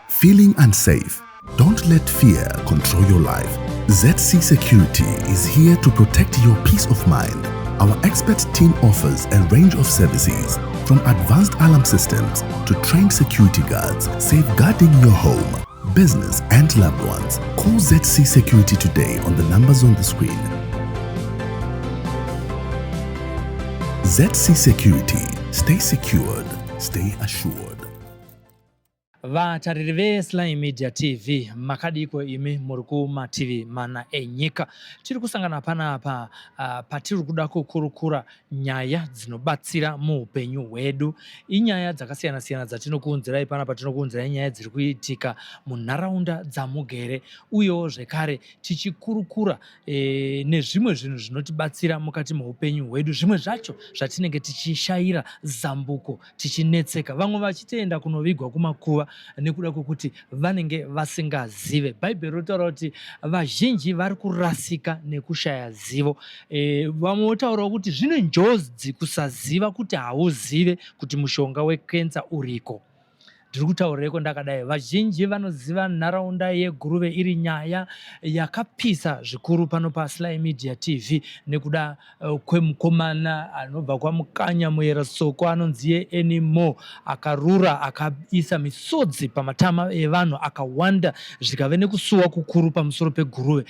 Feeling unsafe? Don't let fear control your life. ZC Security is here to protect your peace of mind. Our expert team offers a range of services from advanced alarm systems to trained security guards, safeguarding your home, business, and loved ones. Call ZC Security today on the numbers on the screen. ZC Security. Stay secured, stay assured. Vatariri veSly Media TV, makadiiko imi muri kumativi mana enyika? Tiri kusangana panapa patiri kuda kukurukura nyaya dzinobatsira muupenyu hwedu. Inyaya dzakasiyana-siyana dzatinokuunzirai panapa. Tinokuunzirai nyaya dziri kuitika munharaunda dzamugere, uyewo zvekare tichikurukura e, nezvimwe zvinhu zvinotibatsira mukati meupenyu hwedu, zvimwe zvacho zvatinenge tichishayira zambuko, tichinetseka, vamwe vachitoenda kunovigwa kumakuva nekuda kwekuti vanenge vasingazive. Bhaibheri rotaura kuti vazhinji vari kurasika nekushaya zivo. E, vamwe votaurawo kuti zvine njodzi kusaziva kuti hauzive kuti mushonga wekensa uriko. Ndiri kutaurireiko ndakadai? Vazhinji vanoziva nharaunda yeGuruve iri nyaya yakapisa zvikuru pano paSly Media TV nekuda kwemukomana anobva kwaMukanya Muyera Soko anonzi ye Anymore akarura akaisa misodzi pamatama evanhu akawanda zvikave nekusuwa kukuru pamusoro peGuruve.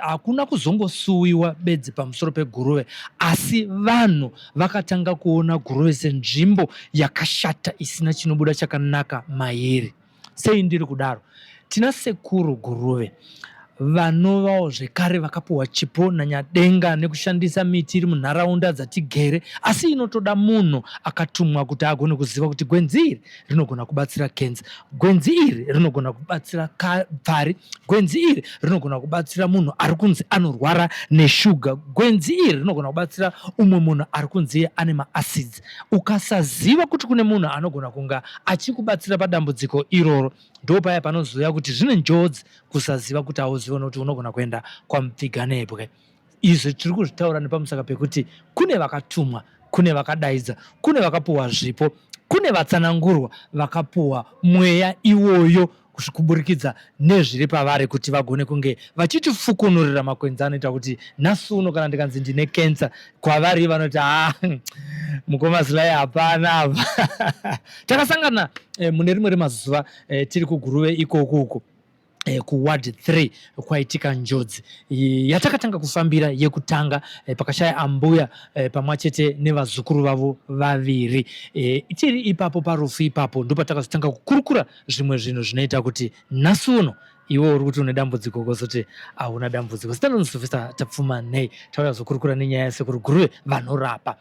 Hakuna kuzongosuwiwa bedzi pamusoro peGuruve asi vanhu vakatanga kuona Guruve senzvimbo yakashata isina chinobuda chakanaka mairi. Sei ndiri kudaro? Tina sekuru Guruve vanovawo zvekare vakapuhwa chipo naNyadenga nekushandisa miti iri munharaunda dzatigere, asi inotoda munhu akatumwa kuti agone kuziva kuti gwenzi iri rinogona kubatsira kenza, gwenzi iri rinogona kubatsira pfari, gwenzi iri rinogona kubatsira munhu ari kunzi anorwara neshuga, gwenzi iri rinogona kubatsira umwe munhu ari kunzi ane maacids. Ukasaziva kuti kune munhu anogona kunga achikubatsira padambudziko iroro, ndopaya panozouya kuti zvine njodzi kusaziva kuti hauzive nokuti unogona kuenda kwamupfiganebwe. Izvi tiri kuzvitaura nepamusaka pekuti kune vakatumwa, kune vakadaidza, kune vakapuhwa zvipo, kune vatsanangurwa vakapuhwa mweya iwoyo kuburikidza nezviri pavari kuti vagone kunge vachitifukunurira makwenzi anoita kuti nhasi uno kana ndikanzi ndine cancer kwavari vanoti ah, mukoma Sly hapana apa. Takasangana mune rimwe remazuva tiri kuGuruve ikoko uko kuward 3 kwaitika njodzi yatakatanga kufambira yekutanga, pakashaya ambuya pamwe chete nevazukuru vavo vaviri. Tiri ipapo parufu ipapo ndopatakazotanga kukurukura zvimwe zvinhu zvinoita kuti nhasi uno iwe uri kuti une dambudziko kozoti hauna dambudziko. Zita ndonzi Sylvester Tapfumanei, tauya kuzokurukura nenyaya yasekuru Guruve vanorapa.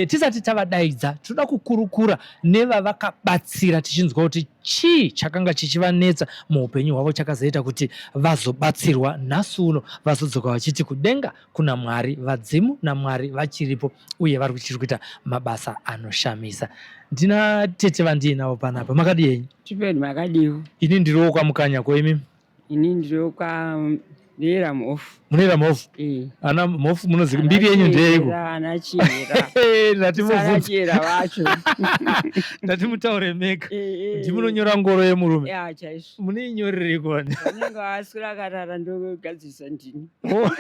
Tisati tavadaidza tinoda kukurukura nevavakabatsira tichinzwa kuti chii chakanga chichivanetsa muupenyu hwavo chakazoita kuti vazobatsirwa nhasi uno vazodzoka vachiti kudenga kuna Mwari, vadzimu naMwari vachiripo uye vari kuchiri kuita mabasa anoshamisa. Ndina tete vandiinavo panapa, makadii henyu? Tipeni, makadiwo? Ini ndiriwo kwaMukanya, ko imi? Ini ndiriwo kwaNera Mhofu. Munera Mhofu? Eh. Ana Mhofu munoziva mbiri yenyu ndeyeiko? Ana Chihera. Ndati mubvunze. Chihera vacho. Ndati mutaure mega. Eh, eh. Ndimunonyora ngoro yemurume. Ya chaizvo. Muneinyorereiko vana? Vanenge vaswera akarara ndogadzirisa ndini. Oh.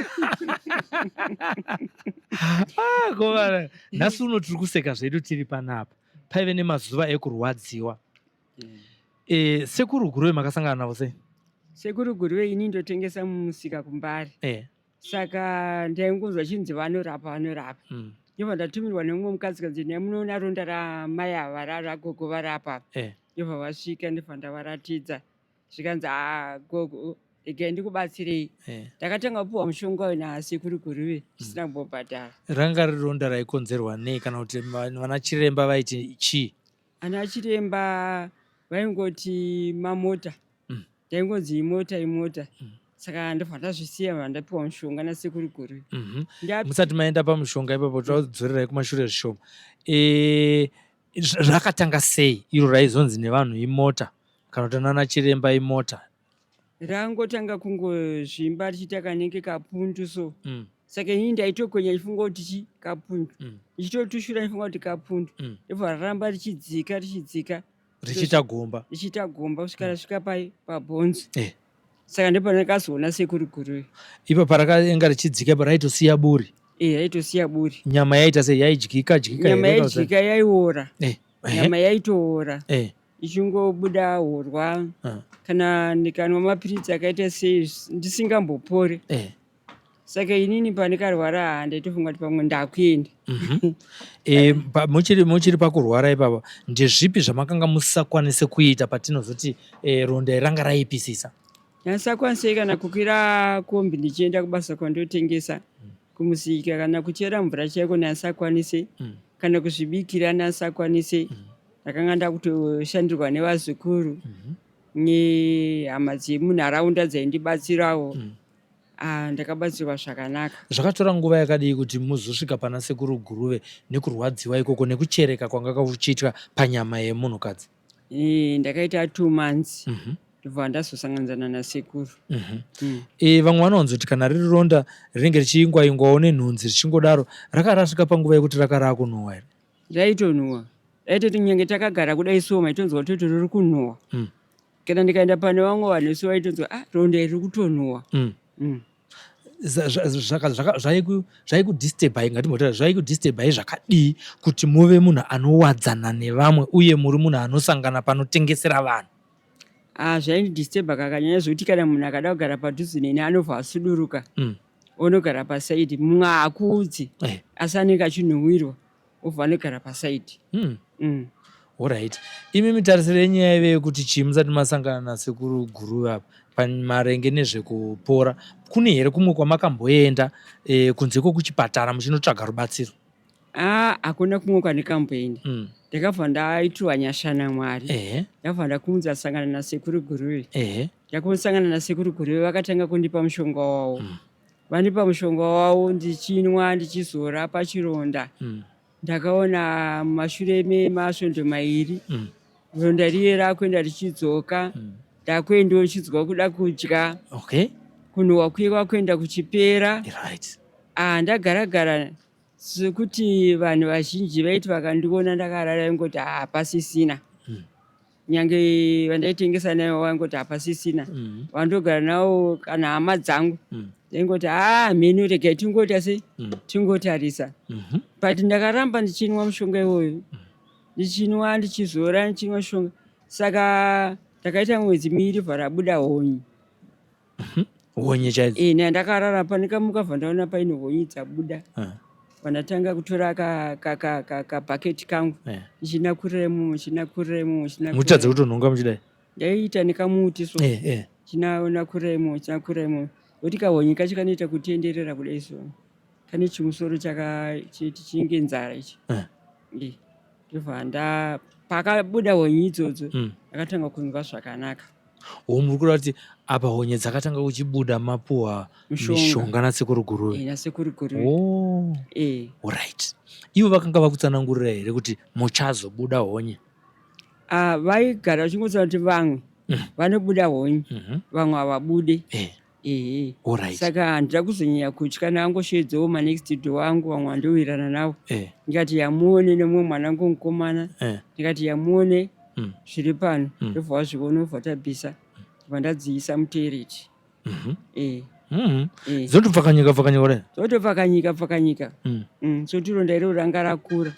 Ah, ko vana, nhasi uno tiri kuseka zvedu tiri panapa. Paive nemazuva ekurwadziwa. Sekuru Guruve makasangana navo sei? Sekuru Guruve ini ndotengesa mumusika kuMbare. Saka ndaingonzwa chinzi vanorapa vanorapa. Ndobva ndatumirwa nemumwe mukadzi kanzi nhai munoona ronda ramai ava ragogo varapa. Ndobva vasvika ndobva ndavaratidza. Zvikanzi haa gogo regai ndikubatsirei. Ndakatanga kupiwa mushonga uyu nasekuru Guruve ndisina kumbobhadhara. Ranga riri ronda raikonzerwa nei kana kuti vana chiremba vaiti chii? Ana chiremba vaingoti mamota. Ndaingonzi imota imota. Saka ndobva ndazvisiya vandapiwa mushonga nasekuru Guruve. Musati maenda pamushonga ipapo todzorerai kumashure zvishoma. Zvakatanga sei iro raizonzi nevanhu imota kana kuti nana chiremba imota? Rangotanga kungozvimba richiita kanenge kapundu so. Saka ini ndaitokwenya ndichifunga kuti chi kapundu. Ndichitotushura ndichifunga kuti kapundu. Ndobva raramba richidzika richidzika. Richiita gomba. Richiita gomba kusvika rasvika pai pabhonzo. Eh. Saka ndipo pandakazoona sekuru Guruve. Ipo parakaenga richidzika ipo raitosiya buri. Eh, raitosiya buri. Nyama yaita sei? Yaidyika dyika Nyama here kana kuti- yaidyika yaiora. Eh. Ehe. Nyama yaitoora. Eh. Ichingobuda hurwa. Ah. Kana ndikanwa mapiritsi akaita sei ndisingambopori. Eh. Saka inini pandikarwara handaitofunga kuti pamwe ndakuenda. E, pa, muchiri, muchiri pakurwara ipapa ndezvipi zvamakanga musisakwanise kuita patinozoti e, ronda iri ranga raipisisa? Ndandisakwanisei kana kukwira kombi ndichienda kubasa kwandotengesa kumusika kana kuchera mvura chaiko ndandisakwanise kana kuzvibikira ndandisakwanise. Ndakanga ndakutoshandirwa nevazukuru nehama dzemunharaunda dzaindibatsirawo. Ah, ndakabatsirwa zvakanaka. Zvakatora nguva yakadii kuti muzosvika pana sekuru Guruve nekurwadziwa ikoko nekuchereka kwanga kuchiitwa panyama yemunhukadzi? Eh, ndakaita 2 months ndobva ndazosanganidzana nasekuru. E, vamwe vanowanzoti kana riri ronda rinenge richiingwa-ingwawo nenhunzi richingodaro, rakarasvika panguva yekuti rakarakunhuhwa here? Raitonhuhwa, raitoti nyange takagara kudai so maitonzwa kutoti riri kunhuhwa. Kana ndikaenda pane vamwe vanhu vese vaitonzwa ah ronda iri kutonhuwa. Zvaikudisturbai, ngatimbotaura zvaikudisturbai zvakadii kuti muve munhu anowadzana nevamwe uye muri munhu anosangana panotengesera vanhu? Ah, zvaindidisturba kakanyanya zvekuti kana munhu akada kugara padhuze neni anobva asuduruka. Onogara pasaidi, mumwe haakuudzi asi anenge achinhuwirwa obva anogara pasaidi. Alright. Imi mitarisiro yenyu yaive yekuti chii musati masangana nasekuru Guruve apa pamarenge nezvekupora? Kune here kumwe kwamakamboenda kunze kwekuchipatara muchinotsvaga rubatsiro? Ah, hakuna kumwe kwandikamboenda. Ndakabva ndaitirwa nyasha naMwari. Ndakabva ndakunzi sangana nasekuru Guruve. Ndakosangana nasekuru Guruve vakatanga kundipa mushonga wavo. Vandipa mushonga wavo ndichinwa ndichizora pachironda. Ndakaona mumashure memasvondo mairi ronda riye rakuenda richidzoka. Ndakuendawo ndichinzwa kuda kudya. Kunhuhwa kuye kwakuenda kuchipera. Ah, ndagara gara sekuti vanhu vazhinji vaiti vakandiona ndakarara vaingoti hapasisina. Nyange vandaitengesa navo vaingoti hapasisina. Vandogara navo kana hama dzangu ndaingoti haa mheno regai tingoita sei tingotarisa. But ndakaramba ndichinwa mushonga iwoyo. Ndichinwa ndichizora ndichinwa mushonga. Saka ndakaita mwedzi miiri bva rabuda honye. Honye chaidzo? Eh, ndakarara pandikamuka bva ndaona paine honye dzabuda. Pandatanga kutora kabhaketi kangu ndichinakurira imomo, ndichinakurira imomo, ndichinakurira. Muchitadza kutonhonga muchidai? Ndaiita nekamuti so. Ndichinakurira imomo, ndichinakurira imomo. Nokuti kahonye kacho kanoita kutenderera kudai so. Kane chimusoro chinenge nzara ichi. Ndobva nda pakabuda honye idzodzo ndakatanga kunzwa zvakanaka. Ho, muri kureva kuti apa honye dzakatanga kuchibuda mapuwa mishonga nasekuru Guruve? Eh, nasekuru Guruve. Oh. Alright. Ivo vakanga vakutsanangurira here kuti muchazobuda honye? Ah, vaigara vachingotsanangura kuti vamwe vanobuda honye, vamwe havabude. Ehe. Alright. Saka handina kuzonyanya kutya ndangosheedzawo manext door angu vamwe vandowirirana navo. Ndikati yamuone nemumwe mwana wangu mukomana. Ndikati yamuone zviri pano. Ndobva wazviona obva tabvisa. Ndobva ndadziisa mutoilet. Dzotopfakanyika pfakanyika kudai? Dzotopfakanyika pfakanyika. So tironda iroro ranga rakura.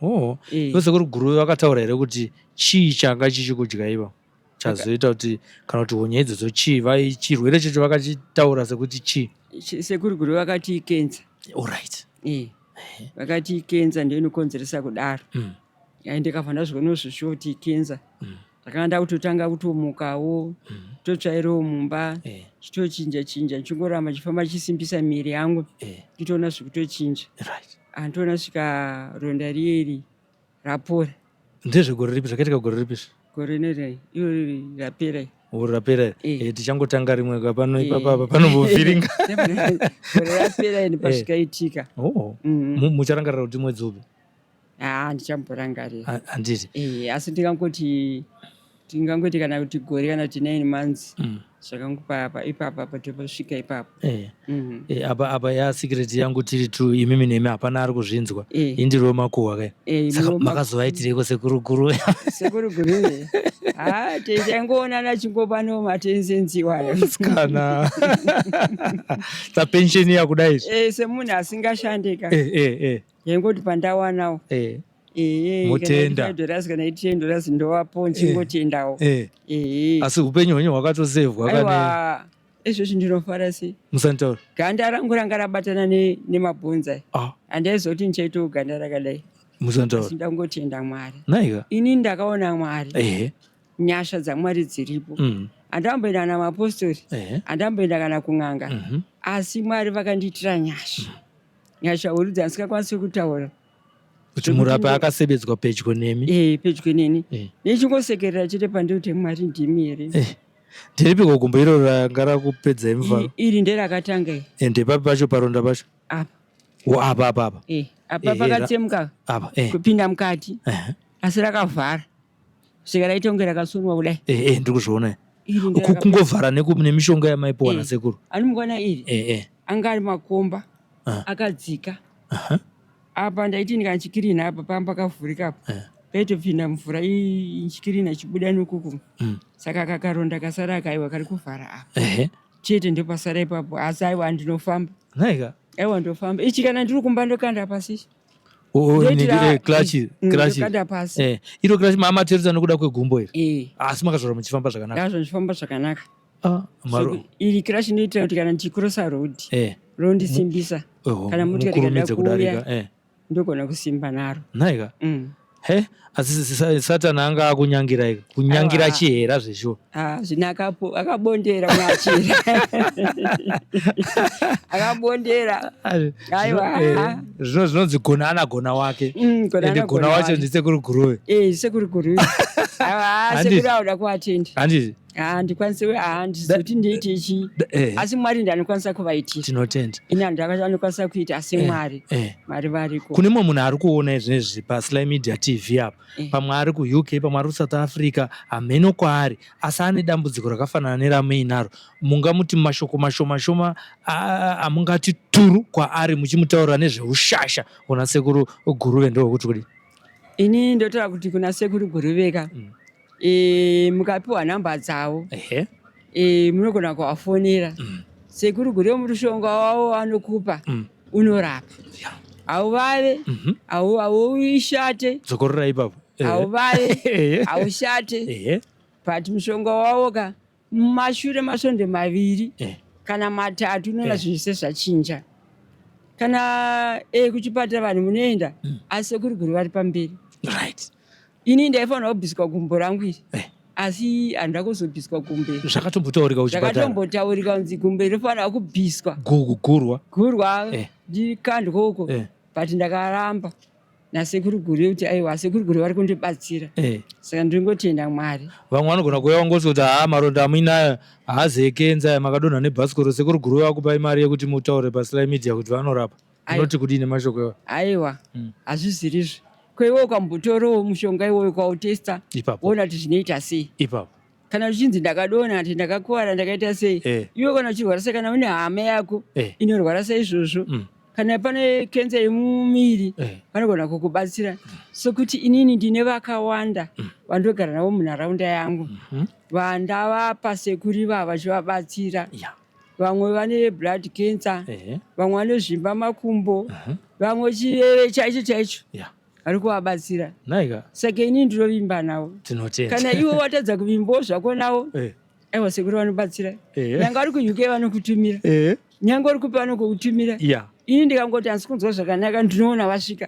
Oh. Ivo sekuru Guruve vakataura here kuti chii changa chichikudya ivo? Chazoita kuti kana kuti honye idzodzo chii, chirwere chacho vakachitaura sekuti chii? Sekuru Guruve vakati ikenza. Alright. Vakati ikenza ndiyo inokonzeresa kudaro. Ndikabva ndazviona zvishuwa kuti ikenza. Ndakanga ndakutotanga kutomukawo, totsvairawo mumba, chitochinja chinja, chingoramba chifamba chisimbisa miviri yangu, nditoona zvekutochinja. Handitoona svika ronda riye rapora. Ndezvegore ripi zvakaitika gore ripi izvi? Gore rino iro rapera. Gore rapera. Tichangotanga rimwe ka pano ipapa apa panombovhiringa. Gore rapera ini pasvikaitika. Oh. Mucharangarira kuti mwedzi upi? Ah, ndichamborangarira. Handiti. Asi ndingangoti Tingangoti kana kuti gore kana kuti 9 months. Zvakangopa apa ipapa apa topasvika ipapo. Eh, apa apa ya secret yangu tiri two imimi nemi hapana ari kuzvinzwa. Indiriwo makuhwa kai. Saka makazovaitireiko sekuru guru? Sekuru guru. Ah, taingoonana chingopano matenzenzi wayo. Kana. Ta pension yakudai izvi. Eh, semunhu asingashande ka. Eh eh eh. Yaingoti pandawanawo. Eh. Ehe, Motenda. kana dollars kana 10 dollars ndovapo ndichingotendawo. Eh. Ehe. Asi upenyu hwenyu hwakatosevhwa kane. Aiwa, izvozvi ndinofara sei. Musanitaura. Ganda rangu ranga rabatana nemabhonzo aya. Ah. Handaizoti ndichaitawo ganda rakadai. Musanitaura. Asi ndangotenda Mwari. Naika. Ini ndakaona Mwari. Ehe. Nyasha dzaMwari dziripo. Handamboenda kana mapostori. Ehe. Handamboenda kana kun'anga. Asi Mwari vakandiitira nyasha. Nyasha huru dzandisingakwanisi kutaura. Kuti murapi akasebedzwa pedyo nemi. Eh, pedyo neni. Ndichingosekerera chete pandiri kuti Mwari ndimi here. Nderipiko gumbo iro ranga rakupedzai mufaro? Iri nderakatanga iri. Ndepapi pacho paronda pacho? Apa. Wo apa apa apa. Apa pakatsemuka. Apa. Kupinda mukati. Asi rakavhara. Svika raita kunge rakasonwa kudai. Ndiri kuzviona. Kungovhara nemishonga yamaipiwa nasekuru. Anomuona iri? Anga ari makomba. Akadzika. Apa ndaiti ndikanchikirina apa pamba pakavhurika apa. Paitopinda mvura ichikirina ichibuda nokuku. Saka kakaronda kasara akaiwa kari kuvhara apa. Chete ndopasara ipapo asi aiwa ndinofamba. Nhaika? Aiwa ndofamba. Ichi kana ndiri kumba ndokanda pasi ichi. Clutch, clutch. Ndokanda pasi. Iro clutch mamateresa nokuda kwegumbo iri. Asi makazvarwa muchifamba zvakanaka. Ndazvo ndichifamba zvakanaka. Iri clutch inoitira kuti kana ndichikrosa road. Rondisimbisa. Kana motikari ikada kuuya ndogona kusimba naro. Nhaika? He, asi Satani anga akunyangira ika. Kunyangira chihera zveshuwa. Ah, zvino akabondera mwachira. Akabondera. Aiwa. Zvino zvinonzi gona ana gona wake. Gona Ende ana gona gona wacho wake. ndisekuru Guruve. Sekuru Guruve. Aiwa, sekuru auda kuvatendi. Handiti? Handikwanisi, handizoti ndiite chii. Asi Mwari ndiye anokwanisa kuvaitira. Tinotenda. Ini handinokwanisa kuita asi Mwari. Mwari variko. Kune mumwe munhu ari kuona izvezvi paSly Media TV apa. Pamwe ari kuUK, pamwe ari kuSouth Africa, hameno kwaari, asi ane dambudziko rakafanana neramuinaro. Mungamuti mashoko mashoma shoma amungati turu kwaari muchimutaurira nezveushasha kuna Sekuru Guruve ndokuti kudii? Ini ndotaura kuti kuna Sekuru Guruve ka. Mukapiwa nhamba dzavo. Munogona kuvafonera. Sekuru Guruve mushonga wavo anokupa unorapa. Hauvave, hauishate. Dzokorora ipapo. Hauvave, haushate. But mushonga wavo ka mumashure masvondo maviri kana matatu unoona zvinhu zvese zvachinja. Kana kuchipatara vanhu munoenda asi Sekuru Guruve vari pamberi. Ini ndaifanira kubviswa gumbo rangu iri. Asi handina kuzobviswa gumbo iri. Zvakatombotaurika kuchipatara. Zvakatombotaurika kunzi gumbo iri rinofanira kubviswa. Gurwa. Gurwa ndikandwe uko. But ndakaramba naSekuru Guruve kuti aiwa Sekuru Guruve vari kundibatsira. Saka ndingotenda Mwari. Vamwe vanogona kuuya vangoti kuti haa maronda amuinayo haazi ekenza aya makadonha nebhasikoro. Sekuru Guruve vakupai mari yekuti mutaure paSly Media kuti vanorapa. Unoti kudii nemashoko iwayo? Aiwa, hazvisirizvo. Ko iwe ukambotorawo mushonga iwoyo ukautesta woona kuti zvinoita sei. Ipapo. Kana uchinzi ndakadonha ati ndakakuvara ndakaita sei. Iwe kana uchirwara sei kana une hama yako inorwara saizvozvo. Kana pane kenza yemumuviri vanogona kukubatsira. Sokuti inini ndine vakawanda vandogara navo munharaunda yangu. Vandavapa sekuru ivava vachivabatsira. Vamwe vane blood cancer, vamwe vanozvimba makumbo, vamwe chiveve chaicho chaicho vari kuvabatsira. Saka ini ndinovimba navo. Tinotenda. Kana iwe watadza kuvimbawo zvako navo, aiwa sekuru vanobatsira. Nyangwe vari kuUK vanokutumira. Nyangwe uri kupi vanokutumira. Ini ndikangoti handisi kunzwa zvakanaka ndinoona vasvika.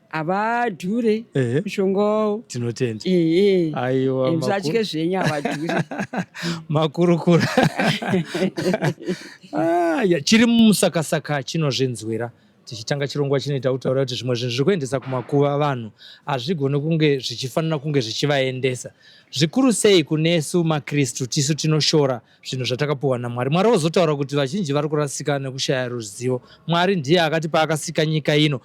Havadhure mushonga wavo. Tinotenda. Aiwa, Musatye zvenyu havadhure. Makurukura. Chiri mumusakasaka chinozvinzwira. Tichitanga chirongwa chinoita kutaura kuti zvimwe zvinhu zviri kuendesa kumakuva vanhu hazvigoni kunge zvichifanira kunge zvichivaendesa. Zvikuru sei kunesu maKristu tisu tinoshora zvinhu zvatakapuwa naMwari. Mwari vozotaura kuti vazhinji vari kurasika nekushaya ruzivo. Mwari ndiye akati paakasika nyika ino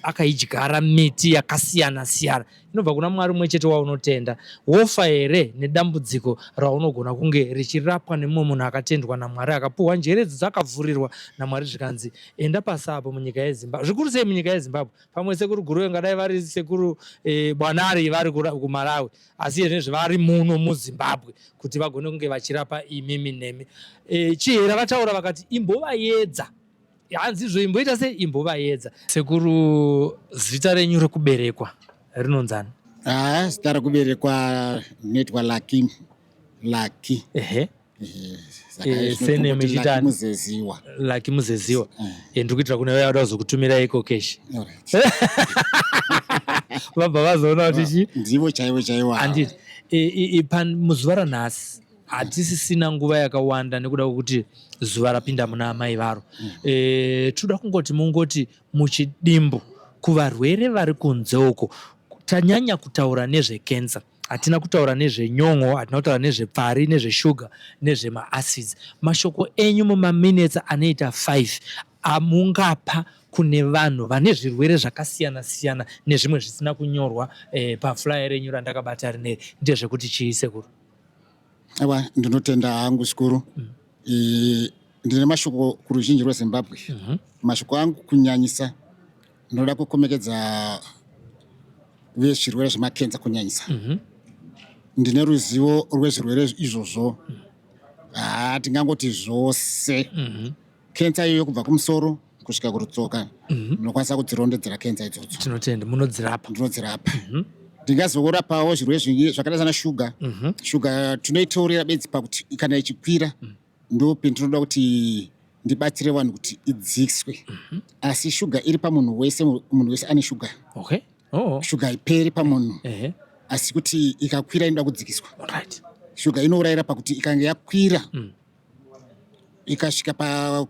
akaidyara miti yakasiyana siyana. Inobva kuna Mwari mumwe chete waunotenda. Wofa here nedambudziko raunogona kunge richirapwa nemumwe munhu akatendwa naMwari, akapuhwa njere idzo dzakavhurirwa naMwari zvikanzi enda pasi apo munyika yeZimbabwe, zvikuru sei munyika yeZimbabwe. Pamwe sekuru Guruve ngadai vari sekuru eh, Bwanari vari kuMalawi, asi izvezvi vari muno muZimbabwe kuti vagone kunge vachirapa imimi nemi. Eh, Chihera vataura vakati imbovayedza hanzi izvo imboita sei imbovayedza. Sekuru, zita renyu rekuberekwa rinonzani? Ah, zita rekuberekwa rinoitwa Lucky. Lucky. Ehe. Eh, surname ichitani? Muzeziwa. Lucky Muzeziwa. Eh, ndiri kuitira kune vaya vada kuzokutumira iko cash. Vabva vazoona kuti chi Ndivo chaivo chaivo. Handiti. Muzuva ranhasi hatisisina nguva yakawanda nekuda kwekuti zuva rapinda muna amai varo. Toda kungoti mungoti muchidimbu kuvarwere vari kunze uko, tanyanya kutaura nezvekensa, hatina kutaura nezvenyon'o, hatina kutaura nezvepfari, nezveshuga, nezvemaacids. Mashoko enyu mumaminetsi anoita 5 amungapa kune vanhu vane zvirwere zvakasiyana siyana nezvimwe zvisina kunyorwa paflyer renyu randakabata rineri ndezvekuti chii sekuru? Aiwa, ndinotenda hangu zvikuru. Ndine mashoko kuruzhinji rweZimbabwe. Mashoko angu kunyanyisa ndinoda kukomekedza vezvirwere zvemakenza kunyanyisa. Ndine ruzivo rwezvirwere izvozvo. Tingangoti zvose. Kenza iyoyo kubva kumusoro kusvika kurutsoka ndinokwanisa kudzirondedzera kenza idzodzo. Tinotenda, munodzirapa. Ndinodzirapa. Ndingazorapawo zvirwere zvingi zvakaita sana shuga. Shuga tinoitaurira bedzi pakuti kana ichikwira ndopendinoda kuti ndibatsire vanhu kuti idzikiswe. Asi shuga iri pamunhu wese, munhu wese ane shuga. Okay. Oh. Shuga haiperi pamunhu. Asi kuti ikakwira inoda kudzikiswa. Shuga inourayira pakuti ikange yakwira ikasvika pa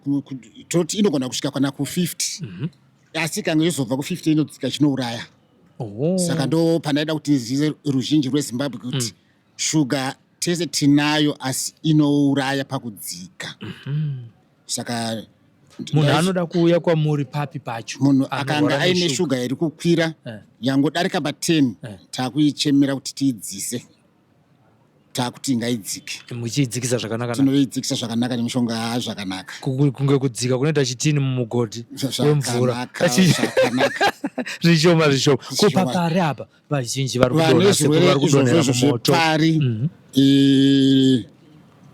toti inogona kusvika kana ku50. Asi ikange yozobva ku50 inodzika chinouraya. Saka ndo pandaida kuti ndizive ruzhinji rweZimbabwe kuti shuga tese tinayo asi inouraya pakudzika. Saka munhu anoda kuuya kwamuri papi pacho? Munhu akanga aine shuga iri kukwira yangodarika pa10 takuichemera kuti tiidzise, takuti ngaidzike. Muchiidzikisa zvakanaka? Tinoidzikisa zvakanaka nemishonga zvakanaka. Kunge kudzika kunoita chitini mumugodhi wemvura. Zvishoma zvishoma. Ko papari apa vazhinji vari kudonha, sekuru vari kudonhera mumoto. Zvepari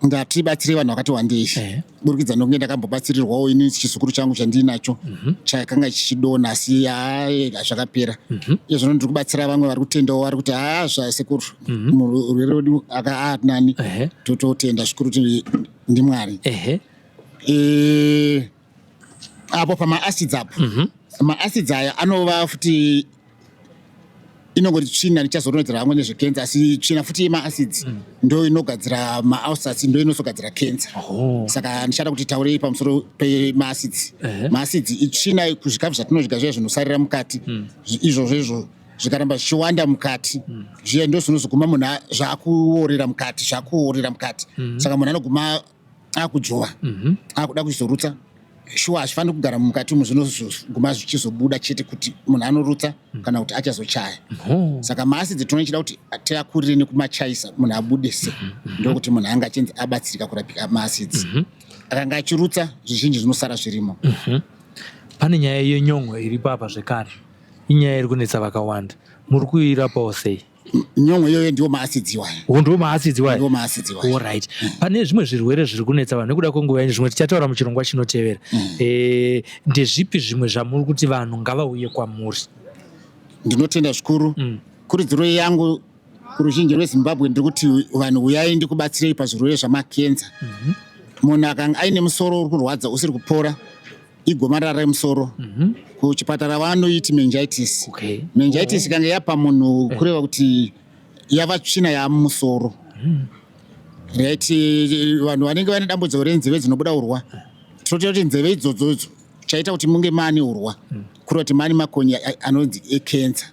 ndati batsire vanhu vakati wandei burikidza nokunge ndakambobatsirirwawo ini chizukuru changu chandinacho chakanga chichidonha, asi zvakapera. Iye zvino ndiri kubatsira vamwe vari kutendawo, vari kuti haa zvasekuru murwere wedu aka nani, tototenda zvikuru kuti ndiMwari. Apo pamaacids apo, maacids aya anova futi inongoti tsvina, ndichazoronedzera vamwe nezvekenza, asi tsvina futi yemaacids ndo inogadzira maulcers, ndo inozogadzira kenza. Saka ndichada kuti taurei pamusoro pemaacids. Maacids itsvina kuzvikafu zvatinodya zviya zvinosarira mukati. Izvozvo izvo zvikaramba zvichiwanda mukati zviya ndo zvinozoguma munhu zvakuorera mukati, zvakuorera mukati. Saka munhu anoguma akudzvova, akuda kuzorutsa. Shuwa hazvifaniri kugara mukati umu, zvinozoguma zvichizobuda chete kuti munhu anorutsa kana kuti achazochaya. Saka maacids tinochida kuti tiakurire nekumachaisa munhu abude se ndokuti munhu anga achinzi abatsirika kurapika maacids. Akanga achirutsa zvizhinji zvinosara zvirimo. Pane nyaya yenyon'o iripo apa zvekare, inyaya iri kunetsa vakawanda. Muri kuirapawo sei? Nyon'o iyoyo ndiwo maacids iwayo. Ndiwo maacids iwayo. Ndiwo maacids iwayo. Alright. Pane zvimwe zvirwere zviri kunetsa vanhu nekuda kwenguva yenyu, zvimwe tichataura muchirongwa chinotevera. Ndezvipi zvimwe zvamuri kuti vanhu ngavauye kwamuri? Ndinotenda zvikuru. Kurudziro yangu kuruzhinji rweZimbabwe ndiri kuti vanhu uyai ndikubatsirei pazvirwere zvamakenza. Munhu akanga aine musoro uri kurwadza usiri kupora, igomarara remusoro, kuchipatara vanoiti meningitis. Meningitis ikange yapa munhu, kureva kuti yava tsvina yaamumusoro. Right, vanhu vanenge vane dambudziko renzeve dzinobuda urwa, tinotira kuti nzeve idzodzo chaita kuti munge maane urwa, kureva kuti maane makonye anonzi ekenza.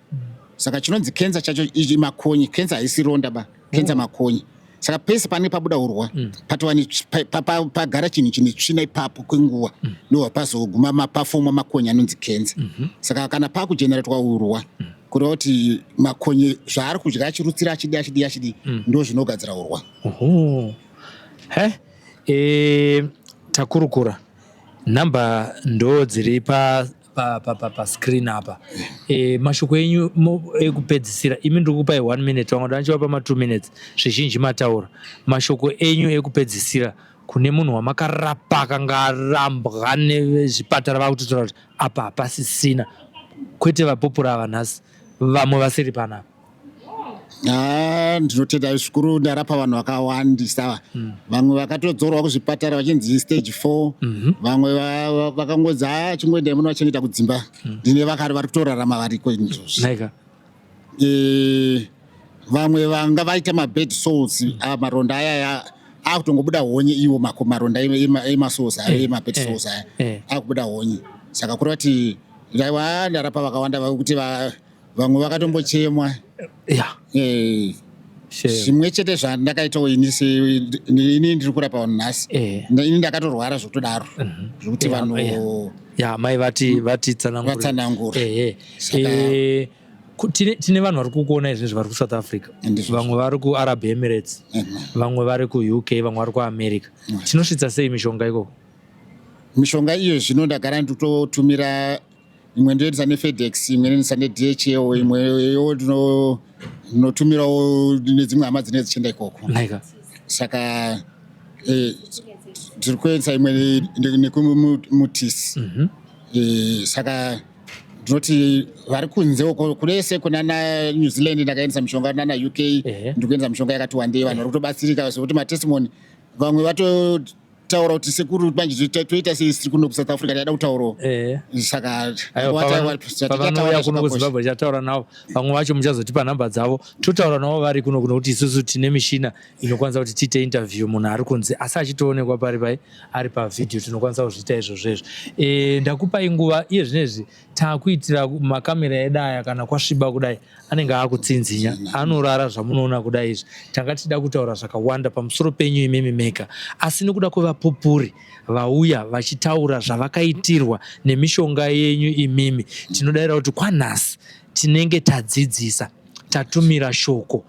Saka chinonzi kenza chacho ichi makonye. Kenza haisi ronda ba, kenza makonye. Saka pese panenge pabuda urwa patova pagara chinhu chine tsvina ipapo kwenguva, ndobva pazoguma pafomwa makonye anonzi kenza. Saka kana pakujeneratwa urwa. Kureva kuti makonye zvaari kudya achirutsira achidi achidi achidi ndo zvinogadzira urwa. Oho. He? E, takurukura. Nhamba ndo dziri pa pa pa pa, pa screen apa. E, mashoko enyu ekupedzisira imi ndiri kukupai 1 minute vamwe vanchiva pama 2 minutes zvizhinji mataura. Mashoko enyu ekupedzisira kune munhu wamakarapa akanga arambwa nezvipatara vakutotaura kuti apa hapasisina kwete vapupura ava nhasi vamwe vasiri panapa. Ah, ndinotenda zvikuru ndarapa vanhu vakawandisa. Vamwe vakatodzorwa kuzvipatara vachinzi stage 4. Vamwe vakangonzi haa chingoendai munovachengeta kudzimba. Ndine vakari vari kutorarama variko izvozvi. Nhaika. Vamwe vanga vaita mabed sores, maronda aya akutongobuda honye iwo maronda emasores aya, emabed sores aya akubuda honye. Saka kureva kuti ndaiwa ndarapa vakawanda vakuti vamwe vakatombochemwa. Zvimwe chete zvandakaitawo ini ini ndiri kurapa vanhu nhasi. Ini ndakatorwara zvekutodaro zvekuti vanhu Ya, mai vati vatitsanangura. Vatsanangura. Tine vanhu vari kukuona izvezvi vari kuSouth Africa, vamwe vari kuArab Emirates, vamwe vari kuUK, vamwe vari kuAmerica. Tinosvitsa sei mishonga ikoko? Mishonga iyo zvino ndagara nditotumira, imwe ndoendesa neFedex, imwe ndoendesa neDHL, imwewo ndinotumirawo nedzimwe hama dzinenge dzichienda ikoko. Nhaika. Saka tiri kuendesa imwe nekumutisi. Saka ndinoti vari kunze uko kurese kunana New Zealand ndakaendesa mishonga, nana UK ndiri kuendesa mishonga yakati wandei. Vanhu vari kutobatsirika zvekuti matestimony vamwe vatotaura kuti sekuru manje toita sei tiri kuno kuSouth Africa, taida kutaurawo. Saka Aiwa, pavanouya kuno kuZimbabwe tichataura navo. Vamwe vacho muchazotipa nhamba dzavo totaura navo vari kuno, kunokuti isusu tine mishina inokwanisa kuti tiite interview munhu ari kunze asi achitoonekwa pari pai ari pavhidhiyo, tinokwanisa kuzviita izvozvo izvo. Ndakupai nguva iye zvinezvi taakuitira makamera edu aya, kana kwasviba kudai anenge akutsinzinya anorara zvamunoona kudai izvi. Tanga tichida kutaura zvakawanda pamusoro penyu imimi mega, asi nekuda kwevapupuri vauya vachitaura zvavakaitirwa nemishonga yenyu imimi, tinodaira kuti kwanhasi tinenge tadzidzisa, tatumira shoko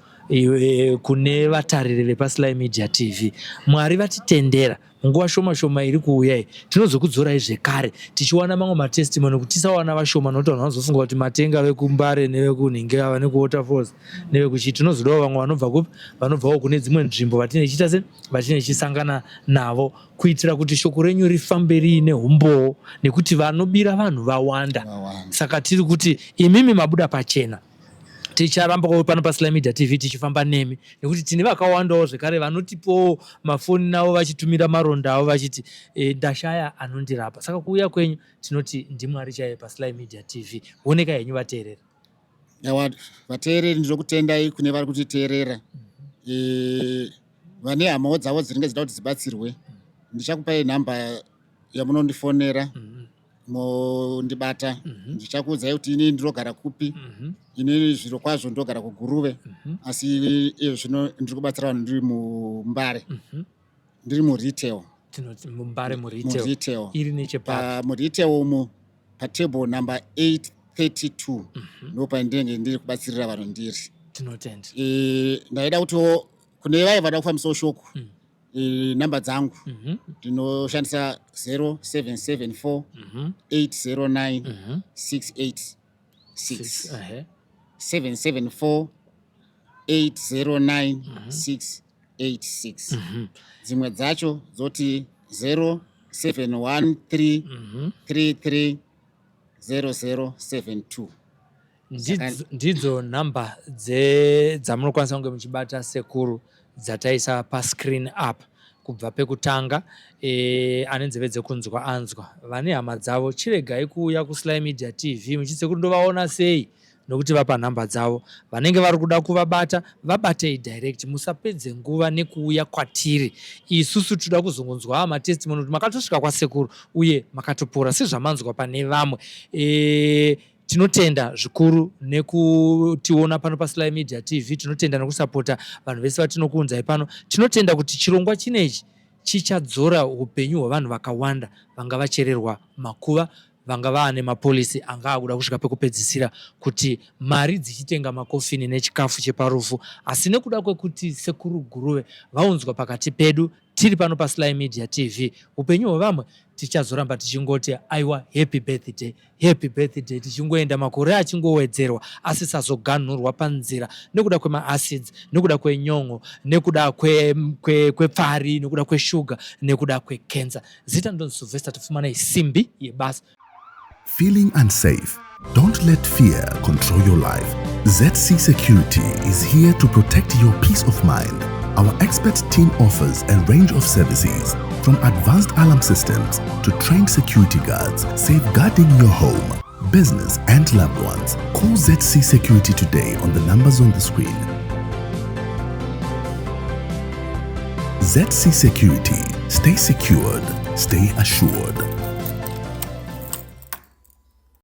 kune vatariri vepaSly Media TV. Mwari vatitendera munguva shoma shoma iri kuuya iyi tinozokudzorai zvekare tichiwana mamwe matestimony, kuti tisawana vashoma nokuti vanhu vanozofunga kuti Matenga vekuMbare nevekunhingi ava nekuWaterfalls nevekuchii. Tinozodawo vamwe vanobva kupi, vanobvawo kune dzimwe nzvimbo vatinenge tichiita se vatinenge tichisangana navo, kuitira kuti shoko renyu rifambe riine umbowo, nekuti vanobira vanhu vawanda. Saka tiri kuti imimi mabuda pachena, ticharamba pano paSly Media TV tichifamba nemi, nekuti tine vakawandawo zvekare vanotipowo mafoni navo vachitumira maronda avo vachiti ndashaya anondirapa. Saka kuuya kwenyu tinoti ndiMwari chaiye paSly Media TV. Oneka henyu vateerera. Yawa, vateereri ndinokutendai kune vari kutiteerera. Vane hamawo dzavo dzinenge dzida kuti dzibatsirwe, ndichakupai nhamba yamunondifonera mondibata. Ndichakuudzai kuti ini ndinogara kupi. Ini zviro kwazvo ndinogara kuGuruve, asi iye zvino ndiri kubatsira vanhu ndiri muMbare, ndiri muretail. Tinoti muMbare muretail. Muretail. Iri nechepapi? Muretail umu patable number 832 ndo pandinenge ndiri kubatsirira vanhu ndiri. Tinotenda. Ndaida kutiwo kune vaya vada kufambisawo shoko, namba dzangu ndinoshandisa 0774 809 686. 774 809 686. Dzimwe dzacho dzoti 0713 33 0072. Ndidzo nhamba dzamunokwanisa kunge muchibata sekuru dzataisa pascreen up kubva pekutanga. Ane nzeve dzekunzwa anzwa. Vane hama dzavo chiregai kuuya kuSly Media TV muchiti sekuru ndovaona sei, nokuti vapa nhamba dzavo. Vanenge vari kuda kuvabata vabatei direct, musapedze nguva nekuuya kwatiri. Isusu tinoda kuzongonzwa matestimony kuti makatosvika kwasekuru uye makatopora sezvamanzwa pane vamwe. Tinotenda zvikuru nekutiona pano paSly Media TV. Tinotenda nekusapota vanhu vese vatinokuunzai pano. Tinotenda kuti chirongwa chinechi chichadzora upenyu hwevanhu vakawanda vanga vachererwa makuva. Vanga vaane mapolisi anga akuda kusvika pekupedzisira kuti mari dzichitenga makofini nechikafu cheparufu, asi nekuda kwekuti Sekuru Guruve vaunzwa pakati pedu tiri pano paSly Media TV, upenyu hwevamwe tichazoramba tichingoti aiwa, happy birthday, happy birthday, tichingoenda makore achingowedzerwa asisazoganhurwa panzira nekuda kwemaacids, nekuda kwenyon'o, nekuda kwepfari, nekuda kweshuga, nekuda kwekensa. Zita ndonzi Sylvester Tapfumanei, simbi yebasa. Feeling unsafe? Don't let fear control your life. ZC Security is here to protect your peace of mind. Our expert team offers a range of services, from advanced alarm systems to trained security guards, safeguarding your home, business, and loved ones. Call ZC Security today on the numbers on the screen. ZC Security. Stay secured, stay assured.